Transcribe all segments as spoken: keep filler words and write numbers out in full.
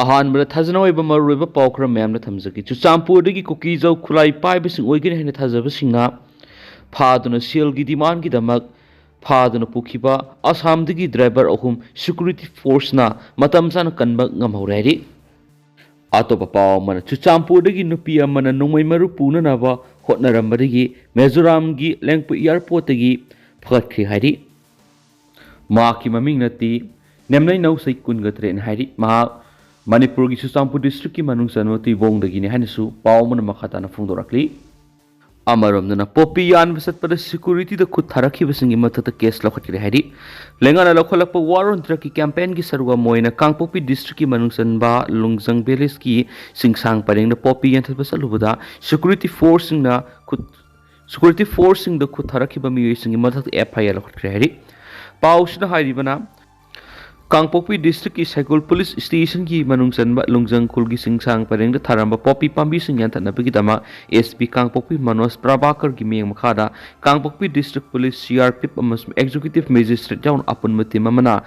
ꯑꯍꯥꯟꯕꯗ ꯊꯥꯖꯅ ꯑꯣꯏꯕ ꯃꯔꯨꯑꯣꯏꯕ ꯄꯥꯎ ꯈꯔ ꯃꯌꯥꯝꯅ ꯊꯝꯖꯒꯦ꯫ ꯆꯨꯔꯆꯥꯟꯄꯨꯔꯗꯒꯤ ꯀꯨꯀꯤꯖꯧ ꯈꯨꯠꯂꯥꯏ ꯄꯥꯏꯕꯁꯤꯡ ꯑꯣꯏꯒꯅꯤ ꯍꯥꯏꯅ ꯊꯥꯖꯕꯁꯤꯡꯅ ꯐꯥꯗꯨꯅ ꯁꯦꯜꯒꯤ ꯗꯤꯃꯥꯟꯒꯤꯗꯃꯛ ꯐꯥꯗꯨꯅ ꯄꯨꯈꯤꯕ ꯑꯁꯥꯝꯗꯒꯤ ꯗ꯭ꯔꯥꯏꯚꯔ ꯑꯍꯨꯝ ꯁꯦꯀ꯭ꯌꯨꯔꯤꯇꯤ ꯐꯣꯔꯁꯅ ꯃꯇꯝ ꯆꯥꯅ ꯀꯟꯕ ꯉꯝꯍꯧꯔꯦ ꯍꯥꯏꯔꯤ꯫ ꯑꯇꯣꯞꯄ ꯄꯥꯎ ꯑꯃꯅ, ꯆꯨꯔꯆꯥꯟꯄꯨꯔꯗꯒꯤ ꯅꯨꯄꯤ ꯑꯃꯅ ꯅꯣꯡꯃꯩ ꯃꯔꯨ ꯄꯨꯅꯅꯕ ꯍꯣꯠꯅꯔꯝꯕꯗꯒꯤ ꯃꯤꯖꯣꯔꯥꯝꯒꯤ ꯂꯦꯡꯄꯨ ꯑꯦꯌꯥꯔꯄꯣꯔꯠꯇꯒꯤ ꯐꯒꯠꯈ꯭ꯔꯦ ꯍꯥꯏꯔꯤ꯫ ꯃꯍꯥꯛꯀꯤ ꯃꯃꯤꯡ ꯅꯠꯇꯦ, ꯅꯦꯝꯅꯩ ꯅꯧꯁꯩ ꯀꯨꯟꯒ ꯇꯔꯦꯠꯅꯤ ꯍꯥꯏꯔꯤ꯫ ꯃꯍꯥꯛ ꯃꯅꯤꯄꯨꯔꯒꯤ ꯆꯨꯔꯆꯥꯟꯄꯨꯔ ꯗꯤꯁꯇ꯭ꯔꯤꯛꯀꯤ ꯃꯅꯨꯡ ꯆꯟꯕ ꯇꯨꯏꯕꯣꯡꯗꯒꯤꯅꯤ ꯍꯥꯏꯅꯁꯨ ꯄꯥꯎ ꯑꯃꯅ ꯃꯈꯥ ꯇꯥꯅ ꯐꯣꯡꯗꯣꯔꯛꯂꯤ꯫ ꯑꯃꯔꯣꯝꯗꯅ, ꯄꯣꯄꯤ ꯌꯥꯟꯕ ꯆꯠꯄꯗ ꯁꯦꯀ꯭ꯌꯨꯔꯤꯇꯤꯗ ꯈꯨꯠ ꯊꯥꯔꯛꯈꯤꯕꯁꯤꯡꯒꯤ ꯃꯊꯛꯇ ꯀꯦꯁ ꯂꯧꯈꯠꯈ꯭ꯔꯦ ꯍꯥꯏꯔꯤ꯫ ꯂꯩꯉꯥꯛꯅ ꯂꯧꯈꯠꯂꯛꯄ ꯋꯥꯔ ꯑꯣꯟ ꯗ꯭ꯔꯒꯀꯤ ꯀꯦꯝꯄꯦꯟꯒꯤ ꯁꯔꯨꯛ ꯑꯃ ꯑꯣꯏꯅ ꯀꯥꯡꯄꯣꯛꯄꯤ ꯗꯤꯁꯇ꯭ꯔꯤꯛꯀꯤ ꯃꯅꯨꯡ ꯆꯟꯕ ꯂꯨꯡꯖꯪ ꯚꯤꯂꯦꯖꯀꯤ ꯆꯤꯡꯁꯥꯡ ꯄꯔꯦꯡꯗ ꯄꯣꯄꯤ ꯌꯥꯟꯊꯠꯄ ꯆꯠꯂꯨꯕꯗ ꯁꯦꯀ꯭ꯌꯨꯔꯤꯇꯤ ꯐꯣꯔꯁꯁꯤꯡꯅ ꯈꯨꯠ ꯁꯦꯀ꯭ꯌꯨꯔꯤꯇꯤ ꯐꯣꯔꯁꯁꯤꯡꯗ ꯈꯨꯠ ꯊꯥꯔꯛꯈꯤꯕ ꯃꯤꯑꯣꯏꯁꯤꯡꯒꯤ ꯃꯊꯛꯇ ꯑꯦꯐ ꯑꯥꯏ ꯑꯥꯔ ꯂꯧꯈꯠꯈ꯭ꯔꯦ ꯍꯥꯏꯔꯤ꯫ ꯄꯥꯎꯁꯤꯅ ꯍꯥꯏꯔꯤꯕꯅ, ꯀꯥꯡꯄꯣꯛꯄꯤ ꯗꯤꯁꯇ꯭ꯔꯤꯛꯀꯤ ꯁꯥꯏꯒꯣꯜ ꯄꯨꯂꯤꯁ ꯁ꯭ꯇꯦꯁꯟꯒꯤ ꯃꯅꯨꯡ ꯆꯟꯕ ꯂꯨꯡꯖꯪ ꯈꯨꯜꯒꯤ ꯆꯤꯡꯁꯥꯡ ꯄꯔꯦꯡꯗ ꯊꯥꯔꯝꯕ ꯄꯣꯄꯤ ꯄꯥꯝꯕꯤꯁꯤꯡ ꯌꯥꯟꯊꯠꯅꯕꯒꯤꯗꯃꯛ ꯑꯦꯁ ꯄꯤ ꯀꯥꯡꯄꯣꯛꯄꯤ ꯃꯅꯣꯖ ꯄ꯭ꯔꯚꯥꯀꯔꯒꯤ ꯃꯤꯠꯌꯦꯡ ꯃꯈꯥꯗ Kangpokpi district police, C R P F ꯑꯃꯁꯨꯡ ꯑꯦꯛꯖꯤꯀ꯭ꯌꯨꯇꯤꯚ ꯃꯦꯖꯤꯁꯇ꯭ꯔꯦꯠ ꯌꯥꯎꯅ ꯑꯄꯨꯟꯕ ꯇꯤꯝ ꯑꯃꯅ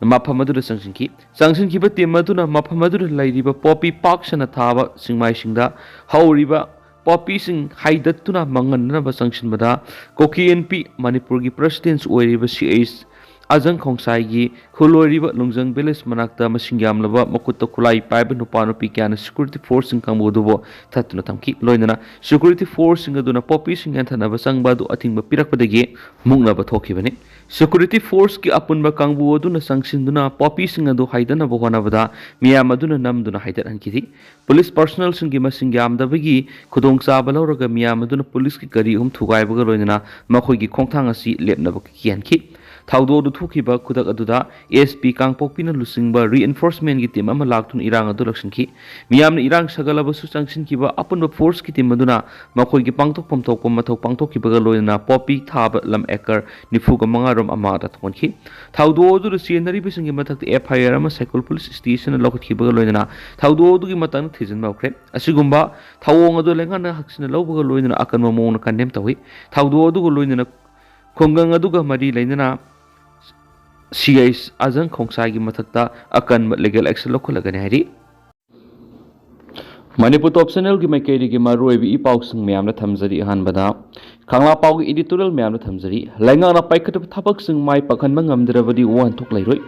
ꯃꯐꯝ ꯑꯗꯨꯗ ꯆꯪꯁꯤꯟꯈꯤ꯫ ꯆꯪꯁꯤꯟꯈꯤꯕ ꯇꯤꯝ ꯑꯗꯨꯅ ꯃꯐꯝ ꯑꯗꯨꯗ ꯂꯩꯔꯤꯕ ꯄꯣꯄꯤ ꯄꯥꯛ ꯁꯟꯅ ꯊꯥꯕ ꯆꯤꯡꯃꯥꯏꯁꯤꯡꯗ ꯍꯧꯔꯤꯕ ꯄꯣꯄꯤꯁꯤꯡ ꯍꯥꯏꯗꯠꯇꯨꯅ ꯃꯥꯡꯍꯟꯅꯅꯕ ꯆꯪꯁꯤꯟꯕꯗ, ꯀꯨꯀꯤ ꯑꯦꯟ ꯄꯤ ꯃꯅꯤꯄꯨꯔꯒꯤ ꯄ꯭ꯔꯁꯤꯗꯦꯟꯁ ꯑꯣꯏꯔꯤꯕ ꯁꯤ ꯑꯩꯆ ꯑꯖꯪ ꯈꯣꯡꯁꯥꯏꯒꯤ ꯈꯨꯜ ꯑꯣꯏꯔꯤꯕ ꯂꯨꯡꯖꯪ ꯚꯤꯂꯦꯖ ꯃꯅꯥꯛꯇ ꯃꯁꯤꯡ ꯌꯥꯝꯂꯕ ꯃꯈꯨꯠꯇ ꯈꯨꯠꯂꯥꯏ ꯄꯥꯏꯕ ꯅꯨꯄꯥ ꯅꯨꯄꯤ ꯀꯌꯥꯅ ꯁꯦꯀ꯭ꯌꯨꯔꯤꯇꯤ ꯐꯣꯔꯁꯁꯤꯡ ꯀꯥꯡꯕꯨ ꯑꯗꯨꯕꯨ ꯊꯠꯇꯨꯅ ꯊꯝꯈꯤ꯫ ꯂꯣꯏꯅꯅ ꯁꯦꯀ꯭ꯌꯨꯔꯤꯇꯤ ꯐꯣꯔꯁꯁꯤꯡ ꯑꯗꯨꯅ ꯄꯣꯄꯤꯁꯤꯡ ꯌꯥꯟꯊꯠꯅꯕ ꯆꯪꯕ ꯑꯗꯨ ꯑꯊꯤꯡꯕ ꯄꯤꯔꯛꯄꯗꯒꯤ ꯃꯨꯛꯅꯕ ꯊꯣꯛꯈꯤꯕꯅꯤ꯫ ꯁꯦꯀ꯭ꯌꯨꯔꯤꯇꯤ ꯐꯣꯔꯁꯀꯤ ꯑꯄꯨꯟꯕ ꯀꯥꯡꯕꯨ ꯑꯗꯨꯅ ꯆꯪꯁꯤꯟꯗꯨꯅ ꯄꯣꯄꯤꯁꯤꯡ ꯑꯗꯨ ꯍꯥꯏꯗꯅꯕ ꯍꯣꯠꯅꯕꯗ ꯃꯤꯌꯥꯝ ꯑꯗꯨꯅ ꯅꯝꯗꯨꯅ ꯍꯥꯏꯗꯠꯍꯟꯈꯤꯗꯦ꯫ ꯄꯨꯂꯤꯁ ꯄꯔꯁꯣꯅꯦꯜꯁꯤꯡꯒꯤ ꯃꯁꯤꯡ ꯌꯥꯝꯗꯕꯒꯤ ꯈꯨꯗꯣꯡꯆꯥꯕ ꯂꯧꯔꯒ ꯃꯤꯌꯥꯝ ꯑꯗꯨꯅ ꯄꯨꯂꯤꯁꯀꯤ ꯒꯥꯔꯤ ꯑꯍꯨꯝ ꯊꯨꯒꯥꯏꯕꯒ ꯂꯣꯏꯅꯅ ꯃꯈꯣꯏꯒꯤ ꯈꯣꯡꯊꯥꯡ ꯑꯁꯤ ꯂꯦꯞꯅꯕ ꯀꯤꯍꯟꯈꯤ꯫ ꯊꯧꯗꯣꯛ ꯑꯗꯨ ꯊꯣꯛꯈꯤꯕ ꯈꯨꯗꯛ ꯑꯗꯨꯗ ꯑꯦꯁ ꯄꯤ ꯀꯥꯡꯄꯣꯛꯄꯤꯅ ꯂꯨꯆꯤꯡꯕ ꯔꯤꯏꯟꯐꯣꯔꯁꯃꯦꯟꯒꯤ ꯇꯤꯝ ꯑꯃ ꯂꯥꯛꯇꯨꯅ ꯏꯔꯥꯡ ꯑꯗꯨ ꯂꯥꯛꯁꯤꯟꯈꯤ꯫ ꯃꯤꯌꯥꯝꯅ ꯏꯔꯥꯡ ꯁꯥꯒꯠꯂꯕꯁꯨ ꯆꯪꯁꯤꯟꯈꯤꯕ ꯑꯄꯨꯟꯕ ꯐꯣꯔꯁꯀꯤ ꯇꯤꯝ ꯑꯗꯨꯅ ꯃꯈꯣꯏꯒꯤ ꯄꯥꯡꯊꯣꯛꯐꯝ ꯊꯣꯛꯄ ꯃꯊꯧ ꯄꯥꯡꯊꯣꯛꯈꯤꯕꯒ ꯂꯣꯏꯅꯅ ꯄꯣꯄꯤ ꯊꯥꯕ ꯂꯝ ꯑꯦꯀꯔ ꯅꯤꯐꯨꯒ ꯃꯉꯥ ꯔꯣꯝ ꯑꯃꯗ ꯊꯣꯛꯍꯟꯈꯤ꯫ ꯊꯧꯗꯣꯛ ꯑꯗꯨꯗ ꯆꯦꯟꯅꯔꯤꯕꯁꯤꯡꯒꯤ ꯃꯊꯛꯇ ꯑꯦꯐ ꯑꯥꯏ ꯑꯥꯔ ꯑꯃ ꯁꯥꯏꯀꯣꯜ ꯄꯨꯂꯤꯁ ꯁ꯭ꯇꯦꯁꯟꯅ ꯂꯧꯈꯠꯈꯤꯕꯒ ꯂꯣꯏꯅꯅ ꯊꯧꯗꯣꯛ ꯑꯗꯨꯒꯤ ꯃꯇꯥꯡꯗ ꯊꯤꯖꯤꯟꯕ ꯍꯧꯈ꯭ꯔꯦ꯫ ꯑꯁꯤꯒꯨꯝꯕ ꯊꯧꯑꯣꯡ ꯑꯗꯨ ꯂꯩꯉꯥꯛꯅ ꯍꯛꯁꯤꯟꯅ ꯂꯧꯕꯒ ꯂꯣꯏꯅꯅ ꯑꯀꯟꯕ ꯃꯑꯣꯡꯗ ꯀꯟꯗꯦꯝ ꯇꯧꯏ꯫ ꯊꯧꯗꯣꯛ ꯑꯗꯨꯒ ꯂꯣꯏꯅꯅ ꯈꯨꯡꯒꯪ ꯑꯗꯨꯒ ꯃꯔꯤ ꯂꯩꯅꯅ ꯁꯤ ꯑꯩꯆ ꯑꯖꯪ ꯈꯣꯡꯁꯥꯏꯒꯤ ꯃꯊꯛꯇ ꯑꯀꯟꯕ ꯂꯤꯒꯦꯜ ꯑꯦꯛꯁꯟ ꯂꯧꯈꯠꯂꯒꯅꯤ ꯍꯥꯏꯔꯤ꯫ ꯃꯅꯤꯄꯨꯔ ꯇꯣꯞ ꯆꯦꯅꯦꯜꯒꯤ ꯃꯥꯏꯀꯩꯗꯒꯤ ꯃꯔꯨꯑꯣꯏꯕ ꯏ ꯄꯥꯎꯁꯤꯡ ꯃꯌꯥꯝꯗ ꯊꯝꯖꯔꯤ꯫ ꯑꯍꯥꯟꯕꯗ ꯀꯪꯂꯥ ꯄꯥꯎꯒꯤ ꯏꯗꯤꯇꯣꯔꯤꯌꯦꯜ ꯃꯌꯥꯝꯗ ꯊꯝꯖꯔꯤ꯫ ꯂꯩꯉꯥꯛꯅ ꯄꯥꯏꯈꯠꯄ ꯊꯕꯛꯁꯤꯡ ꯃꯥꯏ ꯄꯥꯛꯍꯟꯕ ꯉꯝꯗ꯭ꯔꯕꯗꯤ ꯋꯥꯍꯟꯊꯣꯛ ꯂꯩꯔꯣꯏ꯫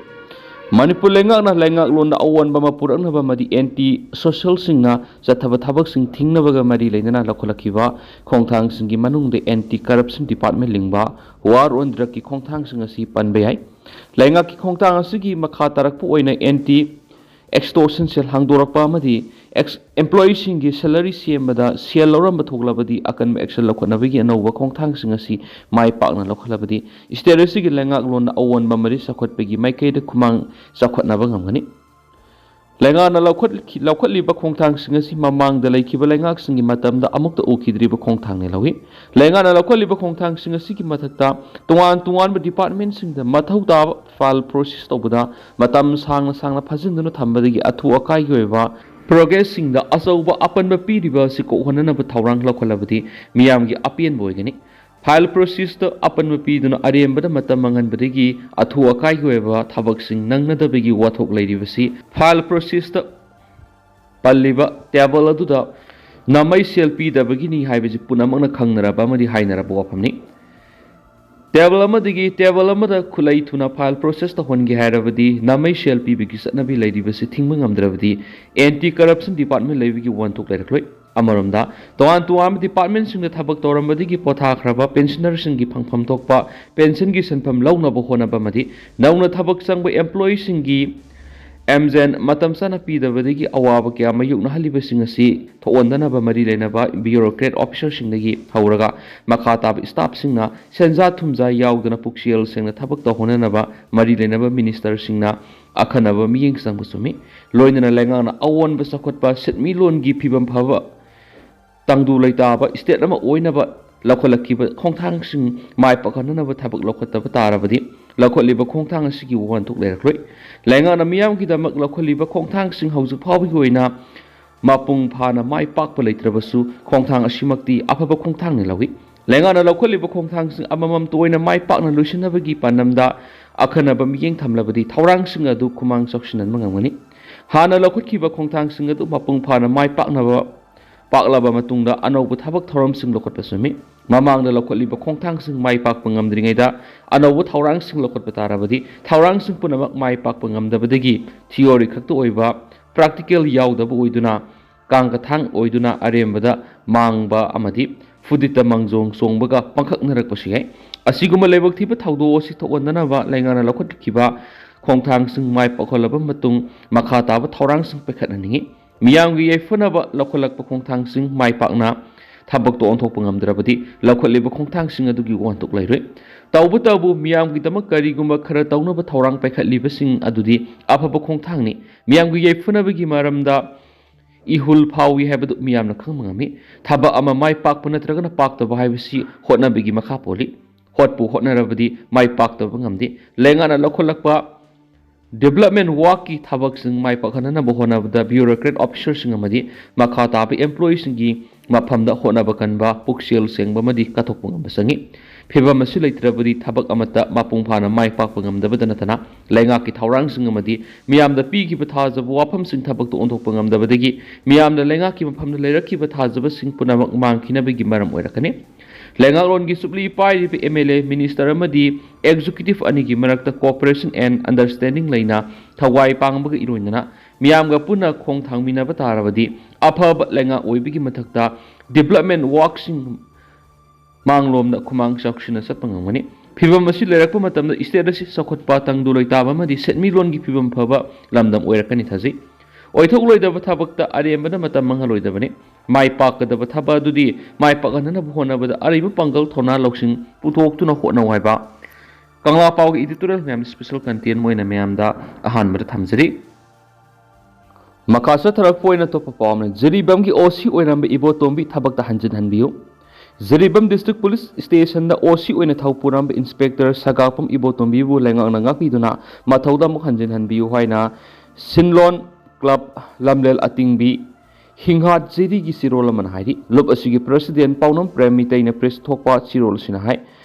ꯃꯅꯤꯄꯨꯔ ꯂꯩꯉꯥꯛꯅ ꯂꯩꯉꯥꯛꯂꯣꯟꯗ ꯑꯑꯣꯟꯕ ꯑꯃ ꯄꯨꯔꯛꯅꯕ ꯑꯃꯗꯤ ꯑꯦꯟꯇꯤ ꯁꯣꯁꯦꯜꯁꯤꯡꯅ ꯆꯠꯊꯕ ꯊꯕꯛꯁꯤꯡ ꯊꯤꯡꯅꯕꯒ ꯃꯔꯤ ꯂꯩꯅꯅ ꯂꯧꯈꯠꯂꯛꯈꯤꯕ ꯈꯣꯡꯊꯥꯡꯁꯤꯡꯒꯤ ꯃꯅꯨꯡꯗ ꯑꯦꯟꯇꯤ ꯀꯔꯞꯁꯟ ꯗꯤꯄꯥꯔꯠꯃꯦꯟ ꯂꯤꯡꯕ, ꯋꯥꯔ ꯑꯣꯟ ꯗ꯭ꯔꯒꯀꯤ ꯈꯣꯡꯊꯥꯡꯁꯤꯡ ꯑꯁꯤ ꯄꯟꯕ ꯌꯥꯏ꯫ ꯂꯩꯉꯥꯛꯀꯤ ꯈꯣꯡꯊꯥꯡ ꯑꯁꯤꯒꯤ ꯃꯈꯥ ꯇꯥꯔꯛꯄ ꯑꯣꯏꯅ ꯑꯦꯟꯇꯤ ꯑꯦꯛꯁꯇꯣꯔꯁꯟ ꯁꯦꯜ ꯍꯥꯡꯗꯣꯔꯛꯄ ꯑꯃꯗꯤ ꯑꯦꯛꯁ-, ꯑꯦꯝꯄ꯭ꯂꯣꯌꯤꯁꯤꯡꯒꯤ ꯁꯦꯂꯔꯤ ꯁꯦꯝꯕꯗ ꯁꯦꯜ ꯂꯧꯔꯝꯕ ꯊꯣꯛꯂꯕꯗꯤ ꯑꯀꯟꯕ ꯑꯦꯛꯁꯟ ꯂꯧꯈꯠꯅꯕꯒꯤ ꯑꯅꯧꯕ ꯈꯣꯡꯊꯥꯡꯁꯤꯡ ꯑꯁꯤ ꯃꯥꯏ ꯄꯥꯛꯅ ꯂꯧꯈꯠꯂꯕꯗꯤ ꯁ꯭ꯇꯦꯠ ꯑꯁꯤꯒꯤ ꯂꯩꯉꯥꯛꯂꯣꯟꯗ ꯑꯑꯣꯟꯕ ꯃꯔꯤ ꯆꯥꯎꯈꯠꯄꯒꯤ ꯃꯥꯏꯀꯩꯗ ꯈꯨꯃꯥꯡ ꯆꯥꯎꯈꯠꯅꯕ ꯉꯝꯒꯅꯤ꯫ ꯂꯩꯉꯥꯛꯅ ꯂꯧꯈꯠꯈꯤ-, ꯂꯧꯈꯠꯂꯤꯕ ꯈꯣꯡꯊꯥꯡꯁꯤꯡ ꯑꯁꯤ ꯃꯃꯥꯡꯗ ꯂꯩꯈꯤꯕ ꯂꯩꯉꯥꯛꯁꯤꯡꯒꯤ ꯃꯇꯝꯗ ꯑꯃꯨꯛꯇ ꯎꯈꯤꯗ꯭ꯔꯤꯕ ꯈꯣꯡꯊꯥꯡꯅꯤ ꯂꯧꯏ꯫ ꯂꯩꯉꯥꯛꯅ ꯂꯧꯈꯠꯂꯤꯕ ꯈꯣꯡꯊꯥꯡꯁꯤꯡ ꯑꯁꯤꯒꯤ ꯃꯊꯛꯇ ꯇꯣꯉꯥꯟ ꯇꯣꯉꯥꯟꯕ ꯗꯤꯄꯥꯔꯠꯃꯦꯟꯁꯤꯡꯗ ꯃꯊꯧ ꯇꯥꯕ ꯐꯥꯏꯜ ꯄ꯭ꯔꯣꯁꯦꯁ ꯇꯧꯕꯗ ꯃꯇꯝ ꯁꯥꯡꯅ ꯁꯥꯡꯅ ꯐꯥꯖꯤꯟꯗꯨꯅ ꯊꯝꯕꯗꯒꯤ ꯑꯊꯨ ꯑꯀꯥꯏꯒꯤ ꯑꯣꯏꯕ ꯄ꯭ꯔꯣꯒ꯭ꯔꯦꯁꯁꯤꯡꯗ ꯑꯆꯧꯕ ꯑꯄꯟꯕ ꯄꯤꯔꯤꯕ ꯑꯁꯤ ꯀꯣꯛꯍꯟꯅꯅꯕ ꯊꯧꯔꯥꯡ ꯂꯧꯈꯠꯂꯕꯗꯤ ꯃꯤꯌꯥꯝꯒꯤ ꯑꯄꯦꯟꯕ ꯑꯣꯏꯒꯅꯤ꯫ ꯐꯥꯏꯜ ꯄ꯭ꯔꯣꯁꯦꯁꯇ ꯑꯄꯟꯕ ꯄꯤꯗꯨꯅ ꯑꯔꯦꯝꯕꯗ ꯃꯇꯝ ꯃꯥꯡꯍꯟꯕꯗꯒꯤ ꯑꯊꯨ ꯑꯀꯥꯏꯒꯤ ꯑꯣꯏꯕ ꯊꯕꯛꯁꯤꯡ ꯅꯪꯅꯗꯕꯒꯤ ꯋꯥꯊꯣꯛ ꯂꯩꯔꯤꯕꯁꯤ ꯐꯥꯏꯜ ꯄ꯭ꯔꯣꯁꯦꯁꯇ ꯄꯜꯂꯤꯕ ꯇꯦꯕꯜ ꯑꯗꯨꯗ ꯅꯥꯃꯩ ꯁꯦꯜ ꯄꯤꯗꯕꯒꯤꯅꯤ ꯍꯥꯏꯕꯁꯤ ꯄꯨꯝꯅꯃꯛꯅ ꯈꯪꯅꯔꯕ ꯑꯃꯗꯤ ꯍꯥꯏꯅꯔꯕ ꯋꯥꯐꯝꯅꯤ꯫ ꯇꯦꯕꯜ ꯑꯃꯗꯒꯤ ꯇꯦꯕꯜ ꯑꯃꯗ ꯈꯨꯠꯂꯩ ꯊꯨꯅ ꯐꯥꯏꯜ ꯄ꯭ꯔꯣꯁꯦꯁ ꯇꯧꯍꯟꯒꯦ ꯍꯥꯏꯔꯕꯗꯤ ꯅꯥꯃꯩ ꯁꯦꯜ ꯄꯤꯕꯒꯤ ꯆꯠꯅꯕꯤ ꯂꯩꯔꯤꯕꯁꯤ ꯊꯤꯡꯕ ꯉꯝꯗ꯭ꯔꯕꯗꯤ ꯑꯦꯟꯇꯤ ꯀꯔꯞꯁꯟ ꯗꯤꯄꯥꯔꯠꯃꯦꯟ ꯂꯩꯕꯒꯤ ꯋꯥꯍꯟꯊꯣꯛ ꯂꯩꯔꯛꯂꯣꯏ꯫ ꯑꯃꯔꯣꯝꯗ, ꯇꯣꯉꯥꯟ ꯇꯣꯉꯥꯟꯕ ꯗꯤꯄꯥꯔꯠꯃꯦꯟꯁꯤꯡꯗ ꯊꯕꯛ ꯇꯧꯔꯝꯕꯗꯒꯤ ꯄꯣꯊꯥꯈ꯭ꯔꯕ ꯄꯦꯟꯁꯅꯔꯁꯤꯡꯒꯤ ꯐꯪꯐꯝ ꯊꯣꯛꯄ ꯄꯦꯟꯁꯟꯒꯤ ꯁꯦꯟꯐꯝ ꯂꯧꯅꯕ ꯍꯣꯠꯅꯕ ꯑꯃꯗꯤ ꯅꯧꯅ ꯊꯕꯛ ꯆꯪꯕ ꯑꯦꯝꯄ꯭ꯂꯣꯌꯤꯁꯤꯡꯒꯤ ꯑꯦꯝꯖꯦꯟ ꯃꯇꯝ ꯆꯥꯅ ꯄꯤꯗꯕꯗꯒꯤ ꯑꯋꯥꯕ ꯀꯌꯥ ꯃꯥꯌꯣꯛꯅꯍꯜꯂꯤꯕꯁꯤꯡ ꯑꯁꯤ ꯊꯣꯛꯍꯟꯗꯅꯕ ꯃꯔꯤ ꯂꯩꯅꯕ ꯕ꯭ꯌꯨꯔꯣꯀ꯭ꯔꯦꯠ ꯑꯣꯐꯤꯁꯔꯁꯤꯡꯗꯒꯤ ꯍꯧꯔꯒ ꯃꯈꯥ ꯇꯥꯕ ꯁ꯭ꯇꯥꯐꯁꯤꯡꯅ ꯁꯦꯟꯖꯥ ꯊꯨꯝꯖꯥ ꯌꯥꯎꯗꯅ ꯄꯨꯛꯆꯦꯜ ꯁꯦꯡꯅ ꯊꯕꯛ ꯇꯧꯍꯟꯅꯅꯕ ꯃꯔꯤ ꯂꯩꯅꯕ ꯃꯤꯅꯤꯁꯇꯔꯁꯤꯡꯅ ꯑꯈꯟꯅꯕ ꯃꯤꯠꯌꯦꯡ ꯆꯪꯕ ꯆꯨꯝꯃꯤ꯫ ꯂꯣꯏꯅꯅ ꯂꯩꯉꯥꯛꯅ ꯑꯑꯣꯟꯕ ꯆꯥꯎꯈꯠꯄ ꯁꯦꯟꯃꯤꯠꯂꯣꯟꯒꯤ ꯐꯤꯕꯝ ꯐꯕ ꯇꯪꯗꯨ ꯂꯩꯇꯥꯕ ꯁ꯭ꯇꯦꯠ ꯑꯃ ꯑꯣꯏꯅꯕ ꯂꯧꯈꯠꯂꯛꯈꯤꯕ ꯈꯣꯡꯊꯥꯡꯁꯤꯡ ꯃꯥꯏ ꯄꯥꯛꯍꯟꯅꯅꯕ ꯊꯕꯛ ꯂꯧꯈꯠꯇꯕ ꯇꯥꯔꯕꯗꯤ ꯂꯧꯈꯠꯂꯤꯕ ꯈꯣꯡꯊꯥꯡ ꯑꯁꯤꯒꯤ ꯋꯥꯍꯟꯊꯣꯛ ꯂꯩꯔꯛꯂꯣꯏ꯫ ꯂꯩꯉꯥꯛꯅ ꯃꯤꯌꯥꯝꯒꯤꯗꯃꯛ ꯂꯧꯈꯠꯂꯤꯕ ꯈꯣꯡꯊꯥꯡꯁꯤꯡ ꯍꯧꯖꯤꯛ ꯐꯥꯎꯕꯒꯤ ꯑꯣꯏꯅ ꯃꯄꯨꯡ ꯐꯥꯅ ꯃꯥꯏ ꯄꯥꯛꯄ ꯂꯩꯇ꯭ꯔꯕꯁꯨ ꯈꯣꯡꯊꯥꯡ ꯑꯁꯤꯃꯛꯇꯤ ꯑꯐꯕ ꯈꯣꯡꯊꯥꯡꯅꯤ ꯂꯧꯏ꯫ ꯂꯩꯉꯥꯛꯅ ꯂꯧꯈꯠꯂꯤꯕ ꯈꯣꯡꯊꯥꯡꯁꯤꯡ ꯑꯃꯃꯝꯇ ꯑꯣꯏꯅ ꯃꯥꯏ ꯄꯥꯛꯅ ꯂꯣꯏꯁꯤꯟꯅꯕꯒꯤ ꯄꯥꯟꯗꯝꯗ ꯑꯈꯟꯅꯕ ꯃꯤꯠꯌꯦꯡ ꯊꯝꯂꯕꯗꯤ ꯊꯧꯔꯥꯡꯁꯤꯡ ꯑꯗꯨ ꯈꯨꯃꯥꯡ ꯆꯥꯎꯁꯤꯟꯍꯟꯕ ꯉꯝꯒꯅꯤ꯫ ꯍꯥꯟꯅ ꯂꯧꯈꯠꯈꯤꯕ ꯈꯣꯡꯊꯥꯡꯁꯤꯡ ꯑꯗꯨ ꯃꯄꯨꯡ ꯐꯥꯅ ꯃꯥꯏ ꯄꯥꯛꯅꯕ ꯄꯥꯛꯂꯕ ꯃꯇꯨꯡꯗ ꯑꯅꯧꯕ ꯊꯕꯛ ꯊꯧꯔꯝꯁꯤꯡ ꯂꯧꯈꯠꯄ ꯆꯨꯝꯃꯤ꯫ ꯃꯃꯥꯡꯗ ꯂꯧꯈꯠꯂꯤꯕ ꯈꯣꯡꯊꯥꯡꯁꯤꯡ ꯃꯥꯏ ꯄꯥꯛꯄ ꯉꯝꯗ꯭ꯔꯤꯉꯩꯗ ꯑꯅꯧꯕ ꯊꯧꯔꯥꯡꯁꯤꯡ ꯂꯧꯈꯠꯄ ꯇꯥꯔꯕꯗꯤ ꯊꯧꯔꯥꯡꯁꯤꯡ ꯄꯨꯝꯅꯃꯛ ꯃꯥꯏ ꯄꯥꯛꯄ ꯉꯝꯗꯕꯗꯒꯤ theory ꯈꯛꯇ ꯑꯣꯏꯕ practical ꯌꯥꯎꯗꯕ ꯑꯣꯏꯗꯨꯅ ꯀꯥꯡ ꯀꯊꯥꯡ ꯑꯣꯏꯗꯨꯅ ꯑꯔꯦꯝꯕꯗ ꯃꯥꯡꯕ ꯑꯃꯗꯤ ꯐꯨꯗꯤꯠꯇ ꯃꯥꯡꯖꯣꯡ ꯆꯣꯡꯕꯒ ꯄꯥꯡꯈꯛꯅꯔꯛꯄꯁꯨ ꯌꯥꯏ꯫ ꯑꯁꯤꯒꯨꯝꯕ ꯂꯥꯏꯕꯛ ꯊꯤꯕ ꯊꯧꯗꯣꯛ ꯑꯁꯤ ꯊꯣꯛꯍꯟꯗꯅꯕ ꯂꯩꯉꯥꯛꯅ ꯂꯧꯈꯠꯈꯤꯕ ꯈꯣꯡꯊꯥꯡꯁꯤꯡ ꯃꯥꯏ ꯄꯥꯛꯍꯜꯂꯕ ꯃꯇꯨꯡ ꯃꯈꯥ ꯇꯥꯕ ꯊꯧꯔꯥꯡꯁꯤꯡ ꯄꯥꯏꯈꯠꯍꯟꯅꯤꯡꯏ꯫ ꯃꯤꯌꯥꯝꯒꯤ ꯌꯥꯏꯐꯅꯕ ꯂꯧꯈꯠꯂꯛꯄ ꯈꯣꯡꯊꯥꯡꯁꯤꯡ ꯃꯥꯏ ꯄꯥꯛꯅ ꯊꯕꯛꯇ ꯑꯣꯟꯊꯣꯛꯄ ꯉꯝꯗ꯭ꯔꯕꯗꯤ ꯂꯧꯈꯠꯂꯤꯕ ꯈꯣꯡꯊꯥꯡꯁꯤꯡ ꯑꯗꯨꯒꯤ ꯋꯥꯍꯟꯊꯣꯛ ꯂꯩꯔꯣꯏ꯫ ꯇꯧꯕꯇꯕꯨ ꯃꯤꯌꯥꯝꯒꯤꯗꯃꯛ ꯀꯔꯤꯒꯨꯝꯕ ꯈꯔ ꯇꯧꯅꯕ ꯊꯧꯔꯥꯡ ꯄꯥꯏꯈꯠꯂꯤꯕꯁꯤꯡ ꯑꯗꯨꯗꯤ ꯑꯐꯕ ꯈꯣꯡꯊꯥꯡꯅꯤ꯫ ꯃꯤꯌꯥꯝꯒꯤ ꯌꯥꯏꯐꯅꯕꯒꯤ ꯃꯔꯝꯗ ꯏꯍꯨꯜ ꯐꯥꯎꯏ ꯍꯥꯏꯕꯗꯨ ꯃꯤꯌꯥꯝꯅ ꯈꯪꯕ ꯉꯝꯃꯤ꯫ ꯊꯕꯛ ꯑꯃ ꯃꯥꯏ ꯄꯥꯛꯄ ꯅꯠꯇ꯭ꯔꯒꯅ ꯄꯥꯛꯇꯕ ꯍꯥꯏꯕꯁꯤ ꯍꯣꯠꯅꯕꯒꯤ ꯃꯈꯥ ꯄꯣꯜꯂꯤ꯫ ꯍꯣꯠꯄꯨ ꯍꯣꯠꯅꯔꯕꯗꯤ ꯃꯥꯏ ꯄꯥꯛꯇꯕ ꯉꯝꯗꯦ꯫ ꯂꯩꯉꯥꯛꯅ ꯂꯧꯈꯠꯂꯛꯄ development workꯀꯤ ꯊꯕꯛꯁꯤꯡ ꯃꯥꯏ ꯄꯥꯛꯍꯟꯅꯕ ꯍꯣꯠꯅꯕꯗ bureaucrat officerꯁꯤꯡ ꯑꯃꯗꯤ ꯃꯈꯥ ꯇꯥꯕ employeeꯁꯤꯡꯒꯤ ꯃꯐꯝꯗ ꯍꯣꯠꯅꯕ ꯀꯟꯕ, ꯄꯨꯛꯆꯦꯜ ꯁꯦꯡꯕ ꯑꯃꯗꯤ ꯀꯠꯊꯣꯛꯄ ꯉꯝꯕ ꯆꯪꯏ꯫ ꯐꯤꯚꯝ ꯑꯁꯤ ꯂꯩꯇ꯭ꯔꯕꯗꯤ ꯊꯕꯛ ꯑꯃꯠꯇ ꯃꯄꯨꯡ ꯐꯥꯅ ꯃꯥꯏ ꯄꯥꯛꯄ ꯉꯝꯗꯕꯇ ꯅꯠꯇꯅ ꯂꯩꯉꯥꯛꯀꯤ ꯊꯧꯔꯥꯡꯁꯤꯡ ꯑꯃꯗꯤ ꯃꯤꯌꯥꯝꯗ ꯄꯤꯈꯤꯕ ꯊꯥꯖꯕ ꯋꯥꯐꯝꯁꯤꯡ ꯊꯕꯛꯇ ꯑꯣꯟꯊꯣꯛꯄ ꯉꯝꯗꯕꯗꯒꯤ ꯃꯤꯌꯥꯝꯅ ꯂꯩꯉꯥꯛꯀꯤ ꯃꯐꯝꯗ ꯂꯩꯔꯛꯈꯤꯕ ꯊꯥꯖꯕꯁꯤꯡ ꯄꯨꯝꯅꯃꯛ ꯃꯥꯡꯈꯤꯅꯕꯒꯤ ꯃꯔꯝ ꯑꯣꯏꯔꯛꯀꯅꯤ꯫ ꯂꯩꯉꯥꯛꯂꯣꯟꯒꯤ ꯆꯨꯞꯂꯤ ꯄꯥꯏꯔꯤꯕ MLA, minister ꯑꯃꯗꯤ executive ꯑꯅꯤꯒꯤ ꯃꯔꯛꯇ cooperation and understanding ꯂꯩꯅ ꯊꯋꯥꯏ ꯄꯥꯡꯕꯒ ꯏꯔꯣꯏꯅꯅ ꯃꯤꯌꯥꯝꯒ ꯄꯨꯟꯅ ꯈꯣꯡ ꯊꯥꯡꯃꯤꯟꯅꯕ ꯇꯥꯔꯕꯗꯤ ꯑꯐꯕ ꯂꯩꯉꯥꯛ ꯑꯣꯏꯕꯒꯤ ꯃꯊꯛꯇ development workꯁꯤꯡ ꯃꯥꯡꯂꯣꯝꯗ ꯈꯨꯃꯥꯡ ꯆꯥꯎꯁꯤꯟꯅ ꯆꯠꯄ ꯉꯝꯒꯅꯤ꯫ ꯐꯤꯚꯝ ꯑꯁꯤ ꯂꯩꯔꯛꯄ ꯃꯇꯝꯗ state ꯑꯁꯤ ꯆꯥꯎꯈꯠꯄ, ꯇꯪꯗꯨ ꯂꯩꯇꯥꯕ ꯑꯃꯗꯤ ꯁꯦꯟꯃꯤꯠꯂꯣꯟꯒꯤ ꯐꯤꯚꯝ ꯐꯕ ꯂꯝꯗꯝ ꯑꯣꯏꯔꯛꯀꯅꯤ ꯊꯥꯖꯩ꯫ ꯑꯣꯏꯊꯣꯛꯂꯣꯏꯗꯕ ꯊꯕꯛꯇ ꯑꯔꯦꯝꯕꯗ ꯃꯇꯝ ꯃꯥꯡꯍꯜꯂꯣꯏꯗꯕꯅꯤ꯫ ꯃꯥꯏ ꯄꯥꯛꯀꯗꯕ ꯊꯕꯛ ꯑꯗꯨꯗꯤ ꯃꯥꯏ ꯄꯥꯛꯍꯟꯅꯕ ꯍꯣꯠꯅꯕꯗ ꯑꯔꯩꯕ ꯄꯥꯡꯒꯜ, ꯊꯧꯅꯥ, ꯂꯧꯁꯤꯡ ꯄꯨꯊꯣꯛꯇꯨꯅ ꯍꯣꯠꯅꯧ ꯍꯥꯏꯕ ꯀꯪꯂꯥ ꯄꯥꯎꯒꯤ editorial ꯃꯌꯥꯝ special content ꯑꯣꯏꯅ ꯃꯌꯥꯝꯗ ꯑꯍꯥꯟꯕꯗ ꯊꯝꯖꯔꯤ꯫ ꯃꯈꯥ ꯆꯠꯊꯔꯛꯄ ꯑꯣꯏꯅ ꯑꯇꯣꯞꯄ ꯄꯥꯎ ꯑꯃꯅ, ꯖꯤꯔꯤꯕꯥꯝꯒꯤ OC ꯑꯣꯏꯔꯝꯕ ꯏꯕꯣꯇꯣꯝꯕꯤ ꯊꯕꯛꯇ ꯍꯟꯖꯤꯟꯍꯟꯕꯤꯌꯨ꯫ ꯖꯤꯔꯤꯕꯥꯝ District Police Stationꯗ OC ꯑꯣꯏꯅ ꯊꯧ ꯄꯨꯔꯝꯕ Inspector ꯁꯒꯥꯛꯄꯝ ꯏꯕꯣꯇꯣꯝꯕꯤꯕꯨ ꯂꯩꯉꯥꯛꯅ ꯉꯥꯛꯄꯤꯗꯨꯅ ꯃꯊꯧꯗ ꯑꯃꯨꯛ ꯍꯟꯖꯤꯟꯍꯟꯕꯤꯌꯨ ꯍꯥꯏꯅ ꯁꯤꯟꯂꯣꯟ Club ꯂꯝꯂꯦꯜ ꯑꯇꯤꯡꯕꯤ ꯍꯤꯡꯍꯥꯠ ꯖꯤꯔꯤꯒꯤ ꯆꯦꯔꯣꯜ ꯑꯃꯅ ꯍꯥꯏꯔꯤ꯫ ꯂꯨꯞ ꯑꯁꯤꯒꯤ President ꯄꯥꯎꯅꯝ ꯄ꯭ꯔꯦꯝ ꯃꯤꯇꯩꯅ press ꯊꯣꯛꯄ ꯆꯦꯔꯣꯜ ꯑꯁꯤꯅ ꯍꯥꯏ,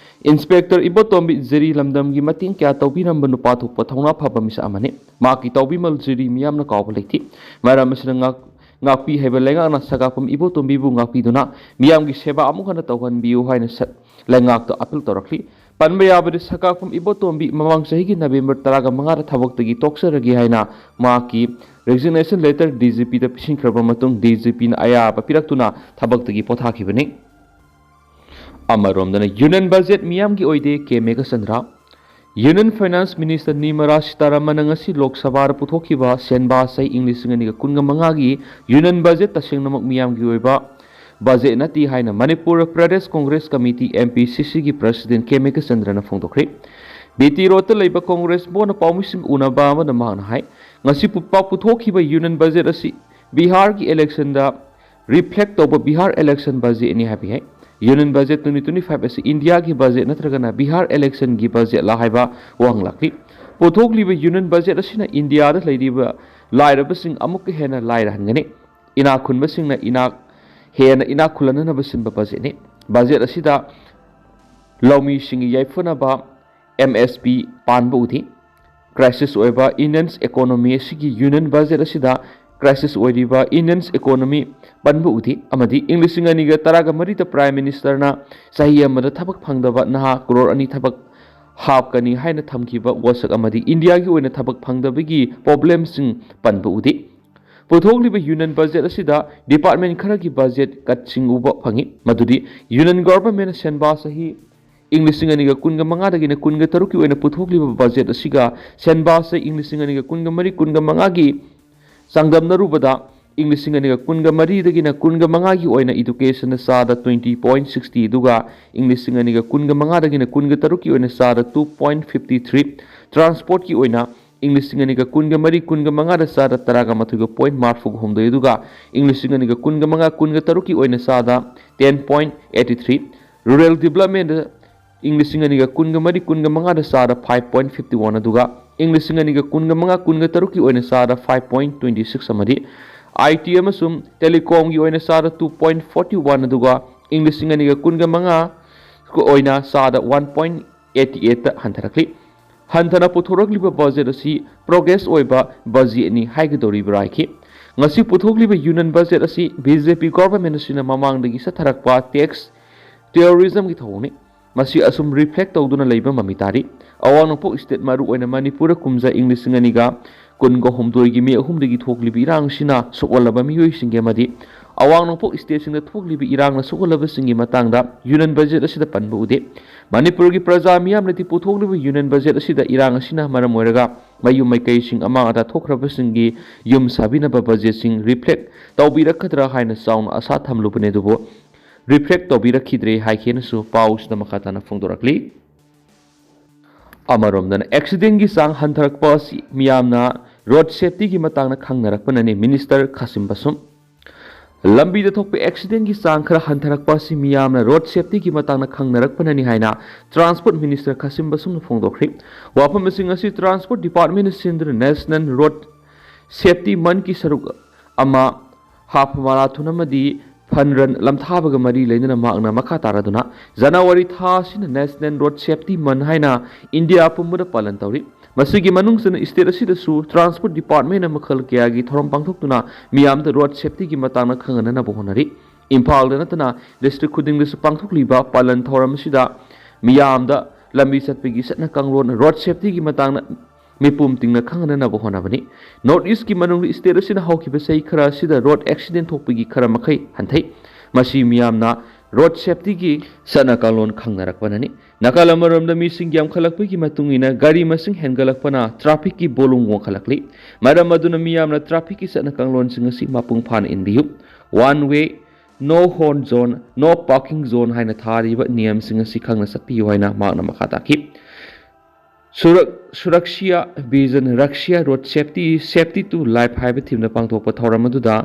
ꯏꯟꯁꯄꯦꯛꯇꯔ ꯏꯕꯣꯇꯣꯝꯕꯤ ꯖꯤꯔꯤ ꯂꯝꯗꯝꯒꯤ ꯃꯇꯦꯡ ꯀꯌꯥ ꯇꯧꯕꯤꯔꯝꯕ ꯅꯨꯄꯥ ꯊꯣꯛꯄ ꯊꯧꯅꯥ ꯐꯕ ꯃꯤꯁꯛ ꯑꯃꯅꯤ꯫ ꯃꯍꯥꯛꯀꯤ ꯇꯧꯕꯤꯃꯜ ꯖꯤꯔꯤ ꯃꯤꯌꯥꯝꯅ ꯀꯥꯎꯕ ꯂꯩꯇꯦ꯫ ꯃꯔꯝ ꯑꯁꯤꯅ ꯉꯥꯛ-, ꯉꯥꯛꯄꯤ ꯍꯥꯏꯕ ꯂꯩꯉꯥꯛꯅ ꯁꯒꯥꯛꯐꯝ ꯏꯕꯣꯇꯣꯝꯕꯤꯕꯨ ꯉꯥꯛꯄꯤꯗꯨꯅ ꯃꯤꯌꯥꯝꯒꯤ ꯁꯦꯕꯥ ꯑꯃꯨꯛ ꯍꯟꯅ ꯇꯧꯍꯟꯕꯤꯌꯨ ꯍꯥꯏꯅ ꯁ-, ꯂꯩꯉꯥꯛꯇ ꯑꯥꯄꯤꯜ ꯇꯧꯔꯛꯂꯤ꯫ ꯄꯟꯕ ꯌꯥꯕꯗꯤ ꯁꯒꯥꯛꯐꯝ ꯏꯕꯣꯇꯣꯝꯕꯤ ꯃꯃꯥꯡ ꯆꯍꯤꯒꯤ ꯅꯕꯦꯝꯕꯔ ꯇꯔꯥꯒ ꯃꯉꯥꯗ ꯊꯕꯛꯇꯒꯤ ꯇꯣꯛꯆꯔꯒꯦ ꯍꯥꯏꯅ ꯃꯍꯥꯛꯀꯤ resignation letter ꯗꯤ ꯖꯤ ꯄꯤꯗ ꯄꯤꯁꯤꯟꯈ꯭ꯔꯕ ꯃꯇꯨꯡ ꯗꯤ ꯖꯤ ꯄꯤꯅ ꯑꯌꯥꯕ ꯄꯤꯔꯛꯇꯨꯅ ꯊꯕꯛꯇꯒꯤ ꯄꯣꯊꯥꯈꯤꯕꯅꯤ꯫ ꯑꯃꯔꯣꯝꯗꯅ ꯌꯨꯅꯤꯌꯟ ꯕꯖꯦꯠ ꯃꯤꯌꯥꯝꯒꯤ ꯑꯣꯏꯗꯦ, ꯀꯦ Meghachandra. Union finance minister Nirmala ꯁꯤꯇꯥꯔꯥꯃꯟꯅ ꯉꯁꯤ ꯂꯣꯛ ꯁꯚꯥꯗ ꯄꯨꯊꯣꯛꯈꯤꯕ ꯁꯦꯟꯕꯥ ꯆꯍꯤ ꯏꯪ ꯂꯤꯁꯤꯡ ꯑꯅꯤꯒ ꯀꯨꯟꯒ ꯃꯉꯥꯒꯤ ꯌꯨꯅꯤꯌꯟ ꯕꯖꯦꯠ ꯇꯁꯦꯡꯅꯃꯛ ꯃꯤꯌꯥꯝꯒꯤ ꯑꯣꯏꯕ ꯕꯖꯦꯠ ꯅꯠꯇꯦ ꯍꯥꯏꯅ Manipur Pradesh Congress committee, M P ꯁꯤ ꯁꯤꯒꯤ ꯄ꯭ꯔꯁꯤꯗꯦꯟ ꯀꯦ ꯃꯦꯘꯆꯟꯗ꯭ꯔꯅ ꯐꯣꯡꯗꯣꯛꯈ꯭ꯔꯦ꯫ ꯕꯤ ꯇꯤ ꯔꯣꯗꯇ ꯂꯩꯕ ꯀꯣꯡꯒ꯭ꯔꯦꯁ ꯚꯋꯟꯗ ꯄꯥꯎꯃꯤꯁꯤꯡ ꯎꯅꯕ ꯑꯃꯗ ꯃꯍꯥꯛꯅ ꯍꯥꯏ, ꯉꯁꯤ ꯄꯨ-, ꯄꯥꯎ ꯄꯨꯊꯣꯛꯈꯤꯕ ꯌꯨꯅꯤꯌꯟ ꯕꯖꯦꯠ ꯑꯁꯤ ꯕꯤꯍꯥꯔꯒꯤ ꯏꯂꯦꯛꯁꯟꯗ ꯔꯤꯐ꯭ꯂꯦꯛ ꯇꯧꯕ ꯕꯤꯍꯥꯔ ꯏꯂꯦꯛꯁꯟ ꯕꯖꯦꯠꯅꯤ ꯍꯥꯏꯕ ꯌꯥꯏ꯫ Union budget twenty twenty five ꯑꯁꯤ ꯏꯟꯗꯤꯌꯥꯒꯤ ꯕꯖꯦꯠ ꯅꯠꯇ꯭ꯔꯒꯅ ꯕꯤꯍꯥꯔ ꯏꯂꯦꯛꯁꯟꯒꯤ ꯕꯖꯦꯠꯂꯥ ꯍꯥꯏꯕ ꯋꯥꯍꯪ ꯂꯥꯛꯂꯤ꯫ ꯄꯨꯊꯣꯛꯂꯤꯕ ꯌꯨꯅꯤꯌꯟ ꯕꯖꯦꯠ ꯑꯁꯤꯅ ꯏꯟꯗꯤꯌꯥꯗ ꯂꯩꯔꯤꯕ ꯂꯥꯏꯔꯕꯁꯤꯡ ꯑꯃꯨꯛꯀ ꯍꯦꯟꯅ ꯂꯥꯏꯔꯍꯟꯒꯅꯤ꯫ ꯏꯅꯥꯛ ꯈꯨꯟꯕꯁꯤꯡꯅ ꯏꯅꯥꯛ ꯍꯦꯟꯅ ꯏꯅꯥꯛ ꯈꯨꯜꯍꯟꯅꯕ ꯁꯤꯟꯕ ꯕꯖꯦꯠꯅꯤ꯫ ꯕꯖꯦꯠ ꯑꯁꯤꯗ ꯂꯧꯃꯤꯁꯤꯡꯒꯤ ꯌꯥꯏꯐꯅꯕ ꯑꯦꯝ ꯑꯦꯁ ꯄꯤ ꯄꯥꯟꯕ ꯎꯗꯦ꯫ ꯀ꯭ꯔꯥꯏꯁꯤꯁ ꯑꯣꯏꯕ ꯏꯟꯗꯤꯌꯟꯁ ꯏꯀꯣꯅꯣꯃꯤ ꯑꯁꯤꯒꯤ ꯌꯨꯅꯤꯌꯟ ꯕꯖꯦꯠ ꯑꯁꯤꯗ ꯀ꯭ꯔꯥꯏꯁꯤꯁ ꯑꯣꯏꯔꯤꯕ ꯏꯟꯗꯤꯌꯟꯁ ꯏꯀꯣꯅꯣꯃꯤ ꯄꯟꯕ ꯎꯗꯦ꯫ ꯑꯃꯗꯤ ꯏꯪ ꯂꯤꯁꯤꯡ ꯑꯅꯤꯒ ꯇꯔꯥꯒ ꯃꯔꯤꯗ ꯄ꯭ꯔꯥꯏꯝ ꯃꯤꯅꯤꯁꯇꯔꯅ ꯆꯍꯤ ꯑꯃꯗ ꯊꯕꯛ ꯐꯪꯗꯕ ꯅꯍꯥ ꯀ꯭ꯔꯣꯔ ꯑꯅꯤ ꯊꯕꯛ ꯍꯥꯞꯀꯅꯤ ꯍꯥꯏꯅ ꯊꯝꯈꯤꯕ ꯋꯥꯁꯛ ꯑꯃꯗꯤ ꯏꯟꯗꯤꯌꯥꯒꯤ ꯑꯣꯏꯅ ꯊꯕꯛ ꯐꯪꯗꯕꯒꯤ ꯄ꯭ꯔꯣꯕ꯭ꯂꯦꯝꯁꯤꯡ ꯄꯟꯕ ꯎꯗꯦ꯫ ꯄꯨꯊꯣꯛꯂꯤꯕ ꯌꯨꯅꯤꯌꯟ ꯕꯖꯦꯠ ꯑꯁꯤꯗ ꯗꯤꯄꯥꯔꯠꯃꯦꯟ ꯈꯔꯒꯤ ꯕꯖꯦꯠ ꯀꯠꯁꯤꯡ ꯎꯕ ꯐꯪꯏ, ꯃꯗꯨꯗꯤ ꯌꯨꯅꯤꯌꯟ ꯒꯣꯚꯔꯟꯃꯦꯟꯠꯅ ꯁꯦꯟꯕꯥ ꯆꯍꯤ ꯏꯪ ꯂꯤꯁꯤꯡ ꯑꯅꯤꯒ ꯀꯨꯟꯒ ꯃꯉꯥꯗꯒꯤꯅ ꯀꯨꯟꯒ ꯇꯔꯨꯛꯀꯤ ꯑꯣꯏꯅ ꯄꯨꯊꯣꯛꯂꯤꯕ ꯕꯖꯦꯠ ꯑꯁꯤꯒ ꯁꯦꯟꯕꯥ ꯆꯍꯤ ꯏꯪ ꯂꯤꯁꯤꯡ ꯑꯅꯤꯒ ꯀꯨꯟꯒ ꯃꯔꯤ ꯀꯨꯟꯒ ꯃꯉꯥꯒꯤ ꯆꯥꯡꯗꯝꯅꯔꯨꯕꯗ ꯏꯪ ꯂꯤꯁꯤꯡ ꯑꯅꯤꯒ ꯀꯨꯟꯒ ꯃꯔꯤꯗꯒꯤꯅ ꯀꯨꯟꯒ ꯃꯉꯥꯒꯤ ꯑꯣꯏꯅ ꯏꯗꯨꯀꯦꯁꯟꯗ ꯆꯥꯗ ꯇ꯭ꯋꯦꯟꯇꯤ ꯄꯣꯏꯟꯠ ꯁꯤꯛꯁꯇꯤ, ꯑꯗꯨꯒ ꯏꯪ ꯂꯤꯁꯤꯡ ꯑꯅꯤꯒ ꯀꯨꯟꯒ ꯃꯉꯥꯗꯒꯤꯅ ꯀꯨꯟꯒ ꯇꯔꯨꯛꯀꯤ ꯑꯣꯏꯅ ꯆꯥꯗ ꯇꯨ ꯄꯣꯏꯟꯠ ꯐꯤꯐꯇꯤ ꯊ꯭ꯔꯤ, ꯇ꯭ꯔꯥꯟꯁꯄꯣꯔꯠꯀꯤ ꯑꯣꯏꯅ ꯏꯪ ꯂꯤꯁꯤꯡ ꯑꯅꯤꯒ ꯀꯨꯟꯒ ꯃꯔꯤ ꯀꯨꯟꯒ ꯃꯉꯥꯗ ꯆꯥꯗ ꯇꯔꯥꯒ ꯃꯥꯊꯣꯏꯒ ꯄꯣꯏꯟꯠ ꯃꯔꯤꯐꯨꯒ ꯍꯨꯝꯗꯣꯏ, ꯑꯗꯨꯒ ꯏꯪ ꯂꯤꯁꯤꯡ ꯑꯅꯤꯒ ꯀꯨꯟꯒ ꯃꯉꯥ ꯀꯨꯟꯒ ꯇꯔꯨꯛꯀꯤ ꯑꯣꯏꯅ ꯆꯥꯗ ten point eighty three, rural ꯗꯤꯕ꯭ꯂꯞꯃꯦꯟꯗ ꯏꯪ ꯂꯤꯁꯤꯡ ꯑꯅꯤꯒ ꯀꯨꯟꯒ ꯃꯔꯤ ꯀꯨꯟꯒ ꯃꯉꯥꯗ ꯆꯥꯗ ꯐꯥꯏꯚ ꯄꯣꯏꯟꯠ ꯐꯤꯐꯇꯤ ꯋꯥꯟ, ꯑꯗꯨꯒ ꯏꯪ ꯂꯤꯁꯤꯡ ꯑꯅꯤꯒ ꯀꯨꯟꯒ ꯃꯉꯥ ꯀꯨꯟꯒ ꯇꯔꯨꯛꯀꯤ ꯑꯣꯏꯅ ꯆꯥꯗ ꯐꯥꯏꯚ ꯄꯣꯏꯟꯠ ꯇ꯭ꯋꯦꯟꯇꯤ ꯁꯤꯛꯁ ꯑꯃꯗꯤ ꯑꯥꯏ ꯇꯤ ꯑꯃꯁꯨꯡ ꯇꯦꯂꯤꯀꯣꯝꯒꯤ ꯑꯣꯏꯅ ꯆꯥꯗ ꯇꯨ ꯄꯣꯏꯟꯠ ꯐꯣꯔꯇꯤ ꯋꯥꯟ, ꯑꯗꯨꯒ ꯏꯪ ꯂꯤꯁꯤꯡ ꯑꯅꯤꯒ ꯀꯨꯟꯒ ꯃꯉꯥ ꯑꯣꯏꯅ ꯆꯥꯗ ꯋꯥꯟ ꯄꯣꯏꯟ ꯑꯩꯠꯇꯤ ꯑꯩꯠꯇ ꯍꯟꯊꯔꯛꯂꯤ꯫ ꯍꯟꯊꯅ ꯄꯨꯊꯣꯔꯛꯂꯤꯕ ꯕꯖꯦꯠ ꯑꯁꯤ ꯄ꯭ꯔꯣꯒ꯭ꯔꯦꯁ ꯑꯣꯏꯕ ꯕꯖꯦꯠꯅꯤ ꯍꯥꯏꯒꯗꯧꯔꯤꯕ꯭ꯔꯥ ꯍꯥꯏꯈꯤ꯫ ꯉꯁꯤ ꯄꯨꯊꯣꯛꯂꯤꯕ ꯌꯨꯅꯤꯌꯟ ꯕꯖꯦꯠ ꯑꯁꯤ ꯕꯤ ꯖꯦ ꯄꯤ ꯒꯣꯚꯔꯟꯃꯦꯟꯠ ꯑꯁꯤꯅ ꯃꯃꯥꯡꯗꯒꯤ ꯆꯠꯊꯔꯛꯄ ꯇꯦꯛꯁ ꯇꯦꯔꯣꯔꯤꯖꯝꯒꯤ ꯊꯧꯑꯣꯡꯅꯤ꯫ ꯃꯁꯤ ꯑꯁꯨꯝ ꯔꯤꯐ꯭ꯂꯦꯛ ꯇꯧꯗꯨꯅ ꯂꯩꯕ ꯃꯃꯤ ꯇꯥꯔꯤ꯫ ꯑꯋꯥꯡ ꯅꯣꯡꯄꯣꯛ ꯁ꯭ꯇꯦꯠ, ꯃꯔꯨꯑꯣꯏꯅ ꯃꯅꯤꯄꯨꯔꯗ ꯀꯨꯝꯖꯥ ꯏꯪ ꯂꯤꯁꯤꯡ ꯑꯅꯤꯒ ꯀꯨꯟꯒ ꯍꯨꯝꯗꯣꯏꯒꯤ ꯃꯦ ꯑꯍꯨꯝꯗꯒꯤ ꯊꯣꯛꯂꯤꯕ ꯏꯔꯥꯡ ꯑꯁꯤꯅ ꯁꯣꯛꯍꯜꯂꯕ ꯃꯤꯑꯣꯏꯁꯤꯡꯒꯤ ꯑꯃꯗꯤ ꯑꯋꯥꯡ ꯅꯣꯡꯄꯣꯛ ꯁ꯭ꯇꯦꯠꯁꯤꯡꯗ ꯊꯣꯛꯂꯤꯕ ꯏꯔꯥꯡꯅ ꯁꯣꯛꯍꯜꯂꯕꯁꯤꯡꯒꯤ ꯃꯇꯥꯡꯗ ꯌꯨꯅꯤꯌꯟ ꯕꯖꯦꯠ ꯑꯁꯤꯗ ꯄꯟꯕ ꯎꯗꯦ꯫ ꯃꯅꯤꯄꯨꯔꯒꯤ ꯄ꯭ꯔꯖꯥ ꯃꯤꯌꯥꯝꯅꯗꯤ ꯄꯨꯊꯣꯛꯂꯤꯕ ꯌꯨꯅꯤꯌꯟ ꯕꯖꯦꯠ ꯑꯁꯤꯗ ꯏꯔꯥꯡ ꯑꯁꯤꯅ ꯃꯔꯝ ꯑꯣꯏꯔꯒ ꯃꯌꯨꯝ ꯃꯩꯀꯩꯁꯤꯡ ꯑꯃꯥꯡ ꯑꯇꯥ ꯊꯣꯛꯈ꯭ꯔꯕꯁꯤꯡꯒꯤ ꯌꯨꯝ ꯁꯥꯕꯤꯅꯕ ꯕꯖꯦꯠꯁꯤꯡ ꯔꯤꯐ꯭ꯂꯦꯛ ꯇꯧꯕꯤꯔꯛꯀꯗ꯭ꯔꯥ ꯍꯥꯏꯅ ꯆꯥꯎꯅ ꯑꯁꯥ ꯊꯝꯂꯨꯕꯅꯦ, ꯑꯗꯨꯕꯨ ꯔꯤꯐ꯭ꯂꯦꯛ ꯇꯧꯕꯤꯔꯛꯈꯤꯗ꯭ꯔꯦ ꯍꯥꯏꯈꯤꯅꯁꯨ ꯄꯥꯎꯁꯤꯗ ꯃꯈꯥ ꯇꯥꯅ ꯐꯣꯡꯗꯣꯔꯛꯂꯤ꯫ ꯑꯃꯔꯣꯝꯗꯅ, ꯑꯦꯛꯁꯤꯗꯦꯟꯒꯤ ꯆꯥꯡ ꯍꯟꯊꯔꯛꯄ ꯑꯁꯤ ꯃꯤꯌꯥꯝꯅ ꯔꯣꯗ ꯁꯦꯐꯇꯤꯒꯤ ꯃꯇꯥꯡꯗ ꯈꯪꯅꯔꯛꯄꯅꯅꯤ, ꯃꯤꯅꯤꯁꯇꯔ ꯈꯥꯁꯤꯝ ꯕꯁꯨꯝ꯫ ꯂꯝꯕꯤꯗ ꯊꯣꯛꯄ ꯑꯦꯛꯁꯤꯗꯦꯟꯒꯤ ꯆꯥꯡ ꯈꯔ ꯍꯟꯊꯔꯛꯄ ꯑꯁꯤ ꯃꯤꯌꯥꯝꯅ ꯔꯣꯗ ꯁꯦꯐꯇꯤꯒꯤ ꯃꯇꯥꯡꯗ ꯈꯪꯅꯔꯛꯄꯅꯅꯤ ꯍꯥꯏꯅ ꯇ꯭ꯔꯥꯟꯁꯄꯣꯔꯠ ꯃꯤꯅꯤꯁꯇꯔ ꯈꯥꯁꯤꯝ ꯕꯁꯨꯝꯅ ꯐꯣꯡꯗꯣꯛꯈ꯭ꯔꯤ꯫ ꯋꯥꯐꯝꯁꯤꯡ ꯑꯁꯤ ꯇ꯭ꯔꯥꯟꯁꯄꯣꯔꯠ ꯗꯤꯄꯥꯔꯠꯃꯦꯟꯅ ꯁꯤꯟꯗꯨꯅ ꯅꯦꯁꯅꯦꯜ ꯔꯣꯗ ꯁꯦꯐꯇꯤ ꯃꯟꯊꯀꯤ ꯁꯔꯨꯛ ꯑꯃ ꯍꯥꯐ ꯃꯥꯔꯥꯊꯣꯟ ꯑꯃꯗꯤ ꯐꯟ ꯔꯟ ꯂꯝꯊꯥꯕꯒ ꯃꯔꯤ ꯂꯩꯅꯅ ꯃꯍꯥꯛꯅ ꯃꯈꯥ ꯇꯥꯔꯗꯨꯅ ꯖꯅꯋꯥꯔꯤ ꯊꯥ ꯑꯁꯤꯅ ꯅꯦꯁꯅꯦꯜ ꯔꯣꯗ ꯁꯦꯐꯇꯤ ꯃꯟꯊ ꯍꯥꯏꯅ ꯏꯟꯗꯤꯌꯥ ꯄꯨꯝꯕꯗ ꯄꯥꯂꯟ ꯇꯧꯔꯤ꯫ ꯃꯁꯤꯒꯤ ꯃꯅꯨꯡ ꯆꯟꯅ ꯁ꯭ꯇꯦꯠ ꯑꯁꯤꯗꯁꯨ ꯇ꯭ꯔꯥꯟꯁꯄꯣꯔꯠ ꯗꯤꯄꯥꯔꯠꯃꯦꯟꯅ ꯃꯈꯜ ꯀꯌꯥꯒꯤ ꯊꯧꯔꯝ ꯄꯥꯡꯊꯣꯛꯇꯨꯅ ꯃꯤꯌꯥꯝꯗ ꯔꯣꯗ ꯁꯦꯐꯇꯤꯒꯤ ꯃꯇꯥꯡꯗ ꯈꯪꯍꯟꯅꯅꯕ ꯍꯣꯠꯅꯔꯤ꯫ ꯏꯝꯐꯥꯜꯗ ꯅꯠꯇꯅ ꯗꯤꯁꯇ꯭ꯔꯤꯛ ꯈꯨꯗꯤꯡꯗꯁꯨ ꯄꯥꯡꯊꯣꯛꯂꯤꯕ ꯄꯥꯂꯟ ꯊꯧꯔꯝ ꯑꯁꯤꯗ ꯃꯤꯌꯥꯝꯗ ꯂꯝꯕꯤ ꯆꯠꯄꯒꯤ ꯆꯠꯅ ꯀꯥꯡꯂꯣꯟ, ꯔꯣꯗ ꯁꯦꯐꯇꯤꯒꯤ ꯃꯇꯥꯡꯗ ꯃꯤꯄꯨꯝ ꯇꯤꯡꯅ ꯈꯪꯍꯟꯅꯅꯕ ꯍꯣꯠꯅꯕꯅꯤ꯫ ꯅꯣꯔꯠ ꯏꯁꯀꯤ ꯃꯅꯨꯡꯗ ꯁ꯭ꯇꯦꯠ ꯑꯁꯤꯅ ꯍꯧꯈꯤꯕ ꯆꯍꯤ ꯈꯔ ꯑꯁꯤꯗ ꯔꯣꯗ ꯑꯦꯛꯁꯤꯗꯦꯟ ꯊꯣꯛꯄꯒꯤ ꯈꯔ ꯃꯈꯩ ꯍꯟꯊꯩ꯫ ꯃꯁꯤ ꯃꯤꯌꯥꯝꯅ ꯔꯣꯗ ꯁꯦꯐꯇꯤꯒꯤ ꯆꯠꯅ ꯀꯥꯡꯂꯣꯟ ꯈꯪꯅꯔꯛꯄꯅꯅꯤ꯫ ꯅꯥꯀꯜ ꯑꯃꯔꯣꯝꯗ ꯃꯤꯁꯤꯡ ꯌꯥꯝꯈꯠꯂꯛꯄꯒꯤ ꯃꯇꯨꯡ ꯏꯟꯅ ꯒꯥꯔꯤ ꯃꯁꯤꯡ ꯍꯦꯟꯒꯠꯂꯛꯄꯅ ꯇ꯭ꯔꯥꯐꯤꯛꯀꯤ ꯕꯣꯂꯨꯝ ꯋꯥꯡꯈꯠꯂꯛꯂꯤ꯫ ꯃꯔꯝ ꯑꯗꯨꯅ ꯃꯤꯌꯥꯝꯅ ꯇ꯭ꯔꯥꯐꯤꯛꯀꯤ ꯆꯠꯅ ꯀꯥꯡꯂꯣꯟꯁꯤꯡ ꯑꯁꯤ ꯃꯄꯨꯡ ꯐꯥꯅ ꯏꯟꯕꯤꯌꯨ꯫ ꯋꯥꯟ ꯋꯦ, ꯅꯣ ꯍꯣꯔꯟ ꯖꯣꯟ, ꯅꯣ ꯄꯥꯔꯀꯤꯡ ꯖꯣꯟ ꯍꯥꯏꯅ ꯊꯥꯔꯤꯕ ꯅꯤꯌꯝꯁꯤꯡ ꯑꯁꯤ ꯈꯪꯅ ꯆꯠꯄꯤꯌꯨ ꯍꯥꯏꯅ ꯃꯍꯥꯛꯅ ꯃꯈꯥ ꯇꯥꯈꯤ꯫ ꯁꯨꯔꯛ-, ꯁꯨꯔꯛꯁꯤꯌꯥ ꯚꯤꯖꯟ ꯔꯛꯁꯤꯌꯥ road safety, safety to life ꯍꯥꯏꯕ ꯊꯤꯝꯗ ꯄꯥꯡꯊꯣꯛꯄ ꯊꯧꯔꯝ ꯑꯗꯨꯗ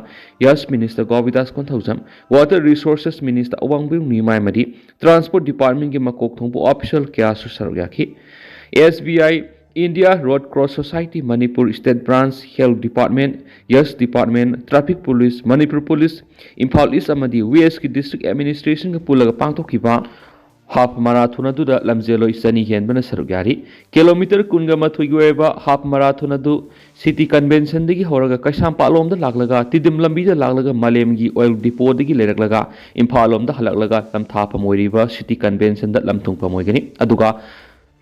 YAS minister Govindas Konthoujam, water resources minister ꯑꯋꯥꯡꯕꯝ ꯅꯤꯃꯥꯏ ꯑꯃꯗꯤ ꯇ꯭ꯔꯥꯟꯁꯄꯣꯔꯠ ꯗꯤꯄꯥꯔꯠꯃꯦꯟꯒꯤ ꯃꯀꯣꯛ ꯊꯣꯡꯕ ꯑꯣꯐꯤꯁꯤꯌꯦꯜ ꯀꯌꯥꯁꯨ ꯁꯔꯨꯛ ꯌꯥꯈꯤ꯫ S B I India red cross society Manipur state branch, health department, YAS department, traffic police, Imphal east ꯑꯃꯗꯤ ꯋꯦꯁꯀꯤ ꯗꯤꯁꯇ꯭ꯔꯤꯛ ꯑꯦꯗꯃꯤꯅꯤꯁꯇ꯭ꯔꯦꯁꯟꯒ ꯄꯨꯜꯂꯒ ꯄꯥꯡꯊꯣꯛꯈꯤꯕ ꯍꯥꯐ ꯃꯔꯥꯊꯣꯟ ꯑꯗꯨꯗ ꯂꯝꯖꯦꯜꯂꯣꯏ ꯆꯅꯤ ꯍꯦꯟꯕꯅ ꯁꯔꯨꯛ ꯌꯥꯔꯤ꯫ ꯀꯤꯂꯣꯃꯤꯇꯔ ꯀꯨꯟꯒ ꯃꯥꯊꯣꯏꯒꯤ ꯑꯣꯏꯕ ꯍꯥꯐ ꯃꯔꯥꯊꯣꯟ ꯑꯗꯨ ꯁꯤꯇꯤ ꯀꯟꯚꯦꯟꯁꯟꯗꯒꯤ ꯍꯧꯔꯒ ꯀꯩꯁꯥꯝꯄꯥꯠꯂꯣꯝꯗ ꯂꯥꯛꯂꯒ ꯇꯤꯗꯤꯝ ꯂꯝꯕꯤꯗ ꯂꯥꯛꯂꯒ ꯃꯥꯂꯦꯝꯒꯤ ꯑꯣꯏꯜ ꯗꯤꯄꯣꯗꯒꯤ ꯂꯩꯔꯛꯂꯒ ꯏꯝꯐꯥꯜ ꯂꯣꯝꯗ ꯍꯜꯂꯛꯂꯒ ꯂꯝꯊꯥꯐꯝ ꯑꯣꯏꯔꯤꯕ ꯁꯤꯇꯤ ꯀꯟꯚꯦꯟꯁꯟꯗ ꯂꯝꯊꯨꯡꯐꯝ ꯑꯣꯏꯒꯅꯤ꯫ ꯑꯗꯨꯒ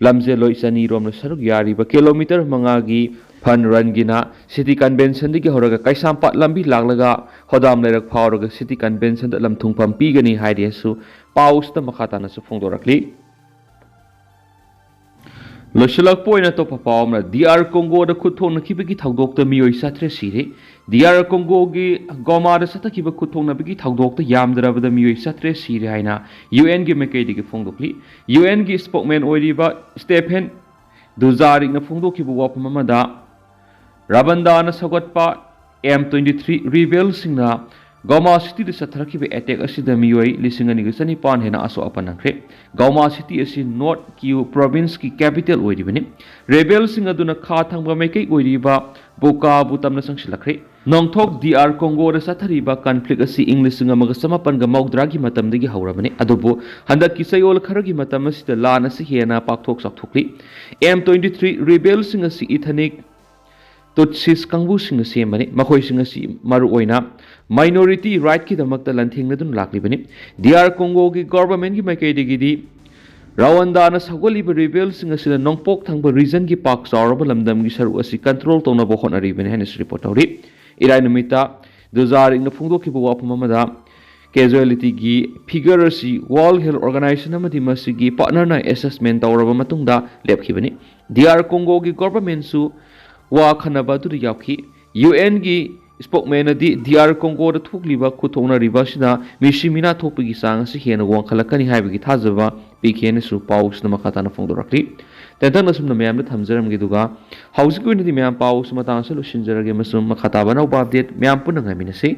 ꯂꯝꯖꯦꯜꯂꯣꯏ ꯆꯅꯤꯔꯣꯝꯅ ꯁꯔꯨꯛ ꯌꯥꯔꯤꯕ ꯀꯤꯂꯣꯃꯤꯇꯔ ꯃꯉꯥꯒꯤ ꯐꯟ ꯔꯟꯒꯤꯅ ꯁꯤꯇꯤ ꯀꯟꯚꯦꯟꯁꯟꯗꯒꯤ ꯍꯧꯔꯒ ꯀꯩꯁꯥꯝꯄꯥꯠ ꯂꯝꯕꯤ ꯂꯥꯛꯂꯒ ꯍꯣꯗꯥꯝ ꯂꯩꯔꯛ ꯐꯥꯎꯔꯒ ꯁꯤꯇꯤ ꯀꯟꯚꯦꯟꯁꯟꯗ ꯂꯝꯊꯨꯡꯐꯝ ꯄꯤꯒꯅꯤ ꯍꯥꯏꯔꯤ ꯍꯥꯏꯁꯨ ꯄꯥꯎꯁꯤꯗ ꯃꯈꯥ ꯇꯥꯅꯁꯨ ꯐꯣꯡꯗꯣꯔꯛꯂꯤ꯫ ꯂꯣꯏꯁꯤꯜꯂꯛꯄ ꯑꯣꯏꯅ ꯑꯇꯣꯞꯄ ꯄꯥꯎ ꯑꯃꯅ, ꯗꯤ ꯑꯥꯔ ꯀꯣꯡꯒꯣꯗ ꯈꯨꯠ ꯊꯣꯛꯅꯈꯤꯕꯒꯤ ꯊꯧꯗꯣꯛꯇ ꯃꯤꯑꯣꯏ ꯆꯥꯇ꯭ꯔꯦꯠ ꯁꯤꯔꯦ꯫ ꯗꯤ ꯑꯥꯔ ꯀꯣꯡꯒꯣꯒꯤ ꯒꯣꯃꯥꯗ ꯆꯠꯊꯈꯤꯕ ꯈꯨꯠ ꯊꯣꯛꯅꯕꯒꯤ ꯊꯧꯗꯣꯛꯇ ꯌꯥꯝꯗ꯭ꯔꯕꯗ ꯃꯤꯑꯣꯏ ꯆꯥꯇ꯭ꯔꯦꯠ ꯁꯤꯔꯦ ꯍꯥꯏꯅ ꯌꯨ ꯑꯦꯟꯒꯤ ꯃꯥꯏꯀꯩꯗꯒꯤ ꯐꯣꯡꯗꯣꯛꯂꯤ꯫ ꯌꯨ ꯑꯦꯟꯒꯤ ꯁ꯭ꯄꯣꯛꯃꯦꯟ ꯑꯣꯏꯔꯤꯕ ꯁ꯭ꯇꯦꯐꯦꯟ ꯗꯨꯖꯥꯔꯤꯛꯅ ꯐꯣꯡꯗꯣꯛꯈꯤꯕ ꯋꯥꯐꯝ ꯑꯃꯗ, ꯔꯕꯟꯗꯥꯅ ꯁꯧꯒꯠꯄ M twenty three ꯔꯤꯕꯦꯜꯁꯤꯡꯅ Goma ꯁꯤꯇꯤꯗ ꯆꯠꯊꯔꯛꯈꯤꯕ attack ꯑꯁꯤꯗ ꯃꯤꯑꯣꯏ ꯂꯤꯁꯤꯡ ꯑꯅꯤꯒ ꯆꯅꯤꯄꯥꯟ ꯍꯦꯟꯅ ꯑꯁꯣꯛ ꯑꯄꯟ ꯅꯪꯈ꯭ꯔꯦ꯫ ꯒꯣꯃꯥ ꯁꯤꯇꯤ ꯑꯁꯤ ꯅꯣꯔꯠ ꯀꯤꯌꯨ ꯄ꯭ꯔꯣꯚꯤꯟꯁꯀꯤ ꯀꯦꯄꯤꯇꯦꯜ ꯑꯣꯏꯔꯤꯕꯅꯤ꯫ ꯔꯦꯕꯦꯜꯁꯤꯡ ꯑꯗꯨꯅ ꯈꯥ ꯊꯪꯕ ꯃꯥꯏꯀꯩ ꯑꯣꯏꯔꯤꯕ ꯕꯨꯀꯥꯕꯨ ꯇꯝꯅ ꯆꯪꯁꯤꯜꯂꯛꯈ꯭ꯔꯦ꯫ ꯅꯣꯡꯊꯣꯛ ꯗꯤ ꯑꯥꯔ ꯀꯣꯡꯒꯣꯗ ꯆꯠꯊꯔꯤꯕ ꯀꯟꯐ꯭ꯂꯤꯛ ꯑꯁꯤ ꯏꯪ ꯂꯤꯁꯤꯡ ꯑꯃꯒ ꯆꯃꯥꯄꯟꯒ ꯃꯧꯗ꯭ꯔꯥꯒꯤ ꯃꯇꯝꯗꯒꯤ ꯍꯧꯔꯕꯅꯤ, ꯑꯗꯨꯕꯨ ꯍꯟꯗꯛꯀꯤ ꯆꯌꯣꯜ ꯈꯔꯒꯤ ꯃꯇꯝ ꯑꯁꯤꯗ ꯂꯥꯟ ꯑꯁꯤ ꯍꯦꯟꯅ ꯄꯥꯛꯊꯣꯛ ꯆꯥꯎꯊꯣꯛꯂꯤ꯫ ꯑꯦꯝ ꯇ꯭ꯋꯦꯟꯇꯤ ꯊ꯭ꯔꯤ ꯔꯤꯕꯦꯜꯁꯤꯡ ꯑꯁꯤ ꯏꯊꯅꯤꯛ ꯇꯨꯠꯁꯤꯁ ꯀꯥꯡꯕꯨꯁꯤꯡꯅ ꯁꯦꯝꯕꯅꯤ꯫ ꯃꯈꯣꯏꯁꯤꯡ ꯑꯁꯤ ꯃꯔꯨꯑꯣꯏꯅ ꯃꯥꯏꯅꯣꯔꯤꯇꯤ ꯔꯥꯏꯠꯀꯤꯗꯃꯛꯇ ꯂꯥꯟꯊꯦꯡꯅꯗꯨꯅ ꯂꯥꯛꯂꯤꯕꯅꯤ꯫ ꯗꯤ ꯑꯥꯔ ꯀꯣꯡꯒꯣꯒꯤ ꯒꯣꯚꯔꯟꯃꯦꯟꯠꯀꯤ ꯃꯥꯏꯀꯩꯗꯒꯤꯗꯤ ꯔꯋꯥꯟꯗꯥꯅ ꯁꯧꯒꯠꯂꯤꯕ ꯔꯤꯕꯦꯜꯁꯤꯡ ꯑꯁꯤꯅ ꯅꯣꯡꯄꯣꯛ ꯊꯪꯕ ꯔꯤꯖꯟꯒꯤ ꯄꯥꯛ ꯆꯥꯎꯔꯕ ꯂꯝꯗꯝꯒꯤ ꯁꯔꯨꯛ ꯑꯁꯤ ꯀꯟꯇ꯭ꯔꯣꯜ ꯇꯧꯅꯕ ꯍꯣꯠꯅꯔꯤꯕꯅꯤ ꯍꯥꯏꯅꯁꯨ ꯔꯤꯄꯣꯔꯠ ꯇꯧꯔꯤ꯫ ꯏꯔꯥꯏ ꯅꯨꯃꯤꯠꯇ ꯗꯨꯖꯥꯔꯤꯛꯅ ꯐꯣꯡꯗꯣꯛꯈꯤꯕ ꯋꯥꯐꯝ ꯑꯃꯗ, ꯀꯦꯖꯨꯋꯦꯂꯤꯇꯤꯒꯤ ꯐꯤꯒꯔ ꯑꯁꯤ ꯋꯥꯔꯜꯗ ꯍꯦꯜꯊ ꯑꯣꯔꯒꯅꯥꯏꯖꯦꯁꯟ ꯑꯃꯗꯤ ꯃꯁꯤꯒꯤ ꯄꯥꯔꯠꯅꯔꯅ ꯑꯦꯁꯦꯁꯃꯦꯟꯠ ꯇꯧꯔꯕ ꯃꯇꯨꯡꯗ ꯂꯦꯞꯈꯤꯕꯅꯤ꯫ ꯗꯤ ꯑꯥꯔ ꯀꯣꯡꯒꯣꯒꯤ ꯒꯣꯚꯔꯟꯃꯦꯟꯠꯁꯨ ꯋꯥ ꯈꯟꯅꯕ ꯑꯗꯨꯗ ꯌꯥꯎꯈꯤ꯫ ꯌꯨ ꯑꯦꯟꯒꯤ ꯁ꯭ꯄꯣꯛꯃꯦꯟꯅꯗꯤ ꯗꯤ ꯑꯥꯔ ꯀꯣꯡꯒꯣꯗ ꯊꯣꯛꯂꯤꯕ ꯈꯨꯠꯊꯣꯛꯅꯔꯤꯕ ꯑꯁꯤꯅ ꯃꯤꯁꯤ ꯃꯤꯅꯥ ꯊꯣꯛꯄꯒꯤ ꯆꯥꯡ ꯑꯁꯤ ꯍꯦꯟꯅ ꯋꯥꯡꯈꯠꯂꯛꯀꯅꯤ ꯍꯥꯏꯕꯒꯤ ꯊꯥꯖꯕ ꯄꯤꯈꯤ ꯍꯥꯏꯅꯁꯨ ꯄꯥꯎꯁꯤꯗ ꯃꯈꯥ ꯇꯥꯅ ꯐꯣꯡꯗꯣꯔꯛꯂꯤ꯫ ꯇꯦꯟꯇꯛꯅ ꯑꯁꯨꯝꯅ ꯃꯌꯥꯝꯗ ꯊꯝꯖꯔꯝꯒꯦ, ꯑꯗꯨꯒ ꯍꯧꯖꯤꯛꯀꯤ ꯑꯣꯏꯅꯗꯤ ꯃꯌꯥꯝ ꯄꯥꯎꯁꯤ ꯃꯇꯥꯡ ꯑꯁꯤꯗ ꯂꯣꯏꯁꯤꯟꯖꯔꯒꯦ ꯑꯃꯁꯨꯡ ꯃꯈꯥ ꯇꯥꯕ ꯑꯅꯧꯕ ꯑꯞꯗꯦꯠ ꯃꯌꯥꯝ ꯄꯨꯟꯅ ꯉꯥꯏꯃꯤꯟꯅꯁꯤ꯫